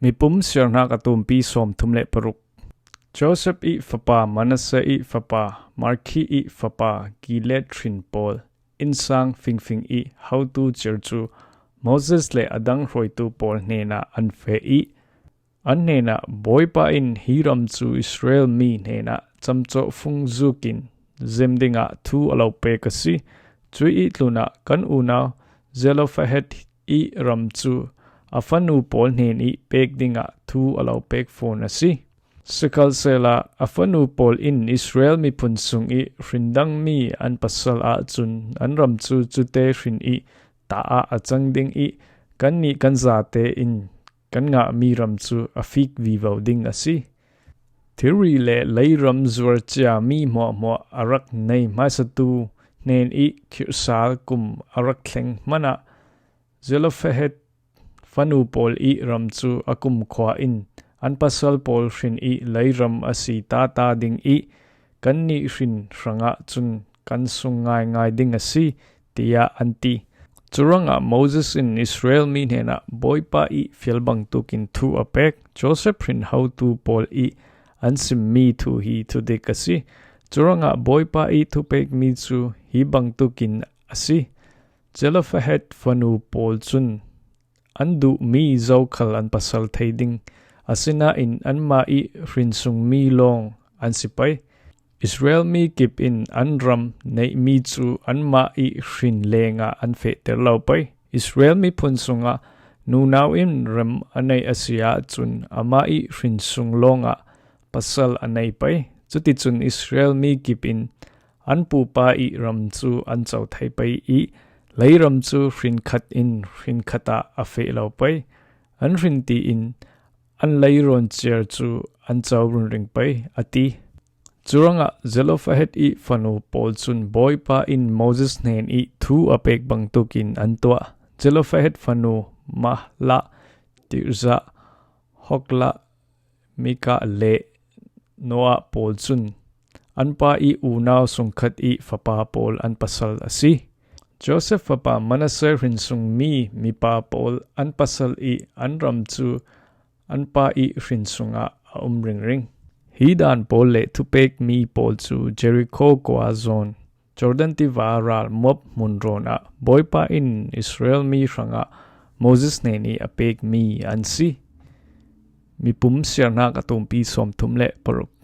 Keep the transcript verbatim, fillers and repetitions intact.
Mipum siarnak a tumpi sawmthum le paruk. Joseph i fapa, Manasseh i fapa, Marki i fapa, Gilead hrin pawl, innsang fingfing i hotu ciar cu Moses le a dang hruaitu pawl hnenah an feh i, an hnenah, Bawipa in hi ram cu Israel mi hnenah camcawhfung zukin zem dingah thu a lo pek a si. Cuih i tlunah kan unau Zelophehad i ram cu a fanu pawl hnen i pek dingah thu a lo pek fawn a si. Sikhalsehla a fanu pawl in Israel miphun sung i hrindang mi an pasal ahcun an ram cu cute hrin i ta ah a cang ding i kannih kan zate in kan ngahmi ram cu a fik vivo ding a si. Thilri le leiram zuar ciami hmuahhmuah a rak nei hmaisatu hnen i khirhsal kum a rak thleng hmanah Zelophehad fanu pawl i ram cu a kumkhua in an pasal pawl hrin i leiram a si tata ding i kannih hrin hrangah cun kan sung ngaingai ding a si, tiah an ti. Curuangah Moses in Israel mi hnenah Bawipa i fial bangtukin thu a pek. Joseph hrin hotu pawl i an simmi thu hi thudik a si. Curuangah Bawipa i thupekmi cu hi bangtukin a si. Zelophehad fanu pawl cun an duhmi zokhal an pasal thei ding, asinain anmah i hrin sungmi lawng an si pei. Israel mi kip in an ram neihmi cu anmah i hrin lengah an fehter lo pei. Israel miphun sungah nunau in ram a neih a si ahcun amah i hrin sung lawngah pasal a nei pei. Cuticun Israel mi kip in an pupa i ram cu an co thei pei i leiram cu hrin khat in hrin khat ah a feh lo pei. An hrin tiin an leirawn ciar cu an co ringring pei, a ti. Curuangah Zelophehad i fanu pawl cun Bawipa in Moses hnen i thu a pek bangtukin an tuah. Zelophehad fanu Mahlah, Tirzah, Hoglah, Mikah le Noah pawl cun an pa i unau sungkhat i fapa pawl an pasal a si. Joseph fapa Manasseh hrin sungmi mipa pawl an pasal i an ram cu an pa i hrin sungah a um ringring. Hi dan pawl le thupekmi pawl cu Jericho kua zawn, Jordan tiva ral Moab hmunrawn ah Bawipa in Israel mi hrangah Moses hnen i a pekmi an si. Mipum siarnak a tumpi sawmthum le paruk.